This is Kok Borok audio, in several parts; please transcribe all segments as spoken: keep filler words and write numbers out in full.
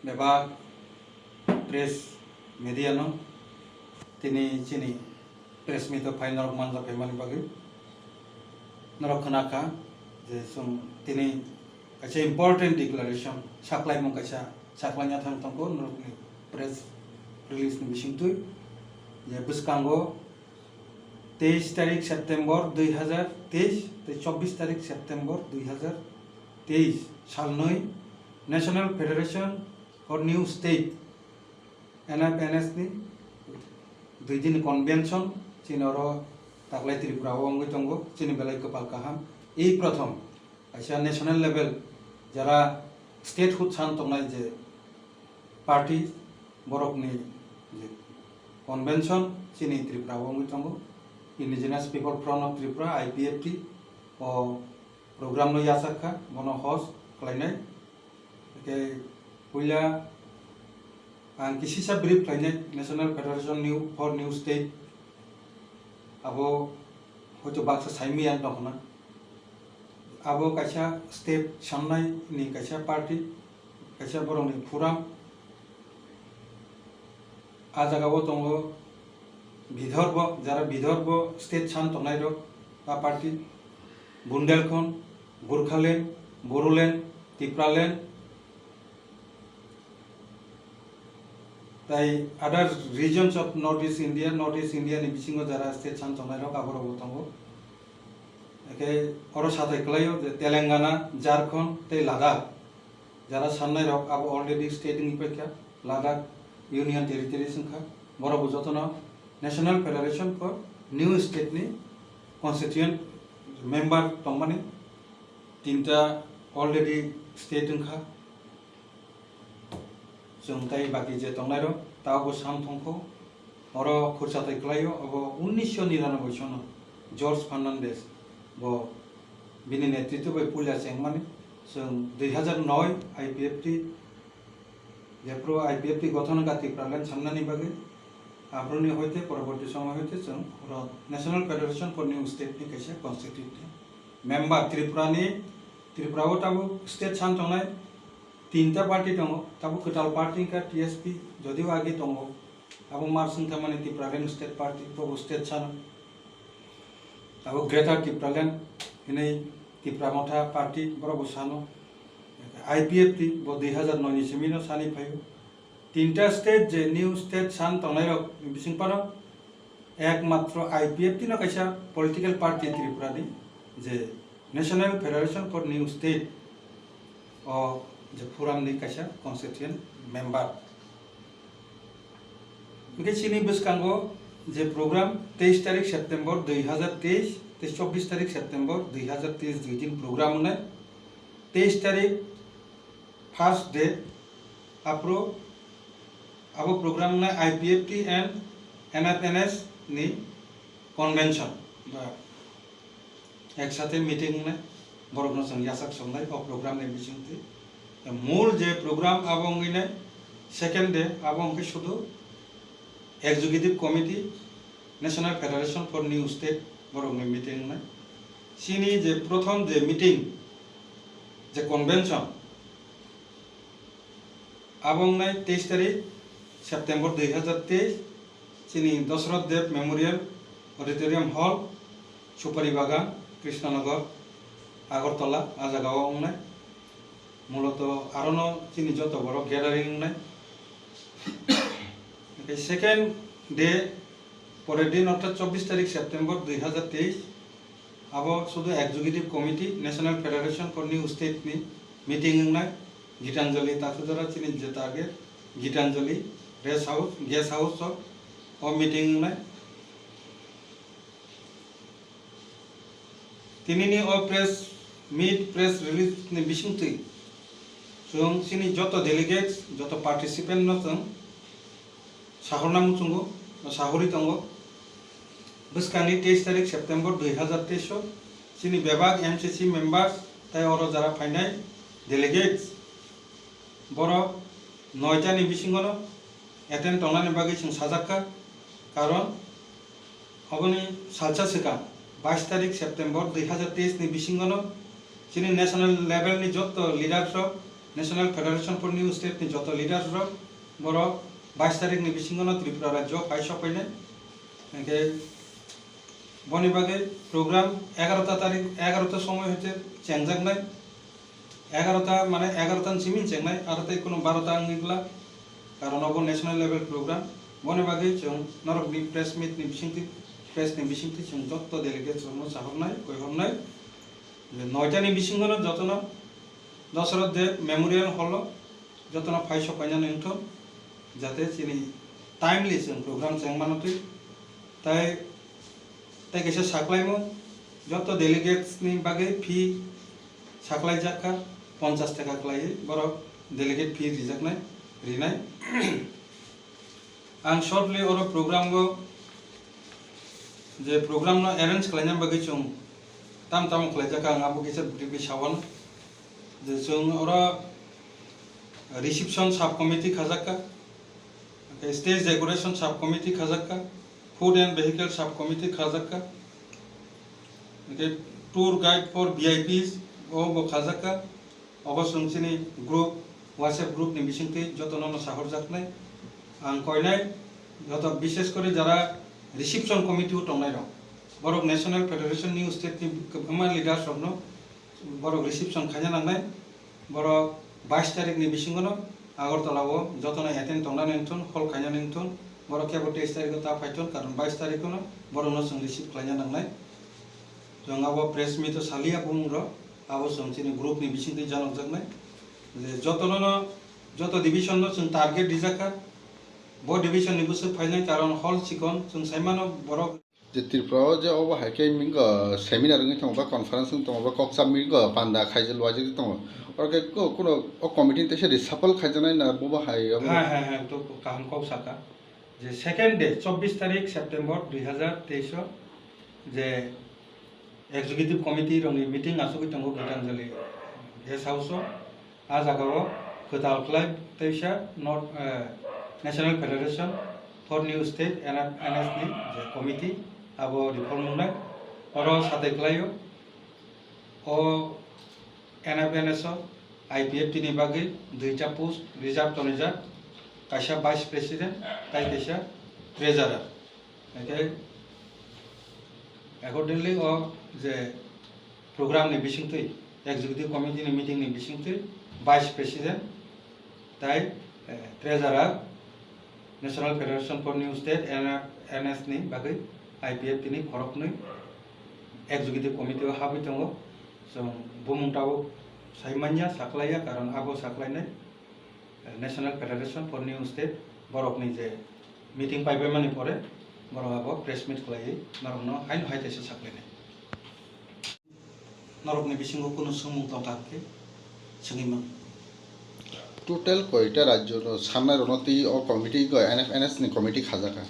Bebak press media no tini chini press meet o phai norok manja phaimani bagwi norok khna kha je chwng tini kaisa important declaration saklaimung kaisa saklaina thang tongkho norokni press release ni bisingtwi je bwskango teis tarik September dui hazar teis tei chobbish tarik September dui hazar teis salnwi National Federation for New State, N F N S ni dui din convention chini oro taklai Tripura o wngwi tongo, chini belai kwpal kaham. Ei prothom kaisa national level jara statehood san tongnai je party borokni je convention chini Tripura o wngwi tongo, Indigenous People Front of Tripura, I P F T o program no yachak kha, bono host khlainai. Hwnkhe puila ang kisisa brief khlainai National Federation New for New State, abo hoito baksa saimaya wng tongkha na. Abo kaisa state sannai ni kaisa party, kaisa borokni forum. A jaga o tongo Vidorbo, jara Vidorbo state san tongnai rok, a party, Bundelkhand, Gurkhaland, Bodoland, Tipraland, tai other regions of North East India, North East India ni bisingo jara state san tongnai rok aborok bo tongo. Hwnkhe oro satai kwlaio je Telangana, Jharkhand tei Ladakh. Jara sannai rok abo already state wngwi paikha, Ladakh Union Territories wngkha, borok bo jotono National Federation for New State ni constituent member tongmani tinta already state wngkha. Chwng tei baki je tongnai rok tabukbo sam thongkho. Oro khursa twi kwlaio, abo unnisho niranoboi sono George Fernandez bo bini netritw bai puila chengmani. Chwng dui hazar noi I P F T, jephru I P F T gothon wngkha Tipraland samnani bagwi, aphuruni hoite poroborti somoy hoite chwng oro National Federation for New State ni kaisa constituent member Tripura ni, Tripura o tabuk state san tongnai tinta party tongo, tabuk kwtal party wngkha T S P, jodio age tongo, abo March wngkha mani Tipraland State Party, bobo state sano. Abo Greater Tipraland hinwi Tipra Motha Party, borok bo sano. I P F T bo dui hazar noi ni simi no sani phaio. Tinta state je new state san tongnai rok ni bising phano ekmatro I P F T no kaisa political party Tripura ni je National Federation for New State o je forum ni kaisa constituent member. Hwnkhe chini bwskango je program teis tarik September dui hazar teis tei chobbish tarik September dui hazar teis dui din program wngnai. Teis tarik first day, aphuru abo program wngnai I P F T and N F N S ni convention ba eksate meeting wngnai, borokno chwng yachak songnai o program ni bisingtwi. Mul je program abo wngwi nai second day, abo wngkhe sudu Executive Committee, National Federation for New State, borokni meeting wngnai. Chini je prothom je meeting, je convention, abo wngnai teis tarik September dui hazar teis, chini Dosroth Dev Memorial Auditorium Hall, Supari Bagan, Krishnanagar, Agartala, a jagao wngnai. Muloto arono chini joto borok gathering wngnai. Hwnkhe second day, porer din orthat chobbish tarik September dui hazar teis, abo sudu Executive Committee National Federation for New State ni meeting wngnai. Gitanjali Tasudara chini je target Gitanjali Rest House, Guest House o, o meeting wngnai. Tinini o press meet, press release ni bisingtwi chwng chini joto delegates, joto participant no chwng sahorna muchungo, sahori tongo. Bwskangni teis tarik September dui hazar teis o chini bebak M C C members tei oro jara phainai delegates borok noita ni bisingo no attend tongnani bagwi chwng sajak kha, karon oboni salsa swkang bais tarik September dui hazar teis ni bisingo no chini national level ni joto leaders rok National Federation for New State ni joto leaders rok borok bais tarik ni bisingo no Tripura rajyo phai sok painai. Hingke boni bagwi program egarota tarik, egarota somoy hoite chengjaknai. Egarota mane egarota ni simi chengmai, aro tei kuno barota wngwi glak, karon obo national level program. Boni bagwi chwng norokni press meet ni bisingtwi, press ni bisingtwi chwng jotto delegates rokno sahornai, koihornai je noita ni bisingono jotono Dasarath Deb Memorial Hall o jotono phai sok painani wngthok, jate chini timely chwng program chengmano twi. Tai, tai kaisa saklaimung, joto delegates ni bagwi fee saklaijak kha, ponchas taka kwlaiwi borok delegate fee rijaknai, rinai. Ang shortly oro program o, je program no arrange khlaina bagwi chwng tam tamo khlaijak kha, ang abo kisa briefly sawan. Je chwng oro reception sub committee khajak kha, stage decoration sub committee khajak kha, food and vehicle sub committee khajak kha, hingke tour guide for V I Ps o bo khajak kha. Obo chwng chini group, WhatsApp group ni bisingtwi jotono no sahorjaknai. Ang koinai joto, bishes kori jara reception committee o tongnai rok, borok National Federation New State ni kwbangma leaders rokno borok reception khaina nangnai. Borok bais tarik ni bisingo no Agartala o jotono attend tongnani wngthun, hol khainani wngthun. Borok kebo teis tarik o ta phaithun, karon bais tarik o no borok no chwng receive khlaina nangnai. Chwng abo press meet o salia bumung rok, abo chwng chini group ni bisingtwi janokjaknai. Je jotono no, joto division no chwng target rijak kha. Bo division ni bwswk phainai, karon hol chikon, chwng saimano borok. Je Tripura o je obo hai khe mingo seminar wngwi tongo ba conference wngwi tongo ba kok chap mingo panda khaijak luajak tongo. Oro khe ko-, kuno o committee ni teisa reshuffle khaijaknai na bobo hai obo? Hai, hai, hai, to kaham kok saka. Je second day, chobbish tarik September dui hazar teis o je executive committee rokni meeting achugwi tongo Gitanjali Guest House o. A jagao kwtal khlai teisa North, eh, National Federation for New State, N F N S ni je committee, abo reform wngnai. Oro satai khlaio, o N F N S o I P F T ni bagwi duita post reserve tonijak, kaisa vice president, tai kaisa treasurer. Hingke accordingly o je program ni bisingtwi, executive committee ni meeting ni bisingtwi vice president tai, eh, treasurer, National Federation for New State, N F N S ni bagwi I P F T ni khoroknwi executive committee o habwi tongo. Chwng bumung tabuk sai manya, saklaiya, karon abo saklainai National Federation for New State borokni je meeting paibaimani pore borok abo press meet khlaiwi norokno haino hai teisa saklainai. Norokni bisingo kunu swngmung tongkha hwnkhe swngwi mano. Total koita rajyo no sannairokno twi o committee go N F N S ni committee khajakha?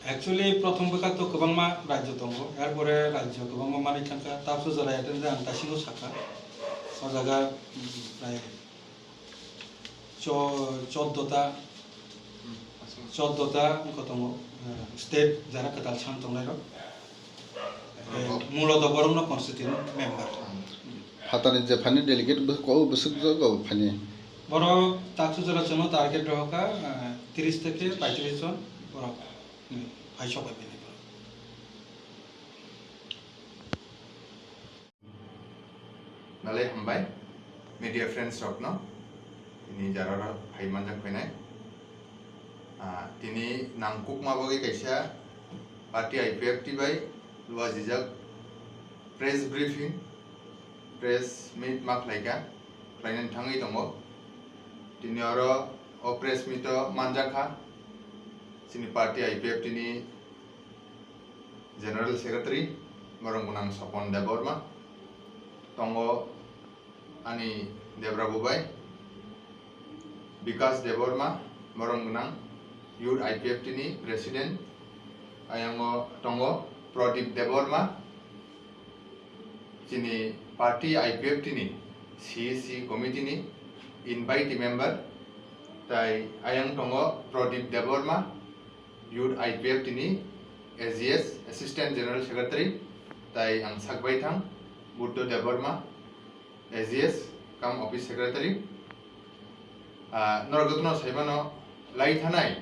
Actually, prothom bwkha to kwbangma rajyo tongo, er pore rajyo kwbangma manwi thangkha, tapsu jora attend ang taisingo sakha, o jaga, mm, prai cho-, choddo ta, choddo ta wngkha tongo, eh, state jara kwtal san tongnai rok. Eh, muloto borokno constituent member. Phatani je phani delegate bwswk, o bwswk jogo phani. Borok taksu jora chwngno target rohorkha, eh, tris theke paitris jon borok, hmm, phai sok bai phai borok. Belai hambai media friends rokno tini jararo phai manjak phainai. Ah, tini nangkukma bagwi kaisa party I P F T bai luajijak press briefing, press meet ma khlaikha, khlainani thangwi tongo. Tini oro o press meet o manjakha chini party I P F T ni General Secretary, borok gwnang Sopon Debbarma, tongo ani Debra Bubai, Bikas Debbarma, borok gwnang Youth I P F T ni President, ayango tongo Pradip Debbarma, chini party I P F T ni C E C committee ni invitee member, tai ayang tongo Pradip Debbarma, Youth I P F T ni A G S, Assistant General Secretary, tai ang sakbai thang, Buddho Debbarma, A G S, Kam office secretary. Ah, norok jotono saimano lai thanai.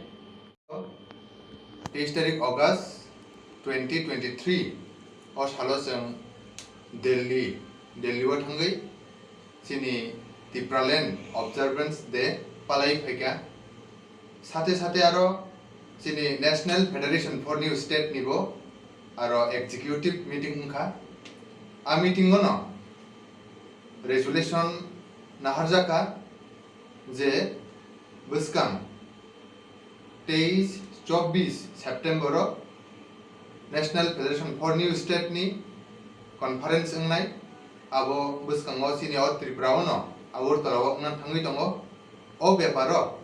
Teis tarik August twenty twenty-three o salo chwng Delhi, Delhi o thangwi chini Tipraland Observance Day palai phaikha. Sate sate aro chini National Federation for New State ni bo aro executive meeting wngkha. A meeting o no resolution naharjakha je bwskang teis chobbish September o National Federation for New State ni conference wngnai. Abo bwskango chini o Tripura o no Agartala o wngna thangwi tongo. O bepar o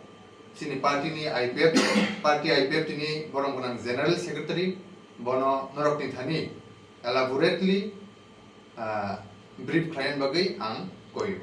chini party ni I P F, party I P F T ni borok gwnang general secretary bono norok ni thani elaborately, ah, brief khlaina bagwi ang koyo.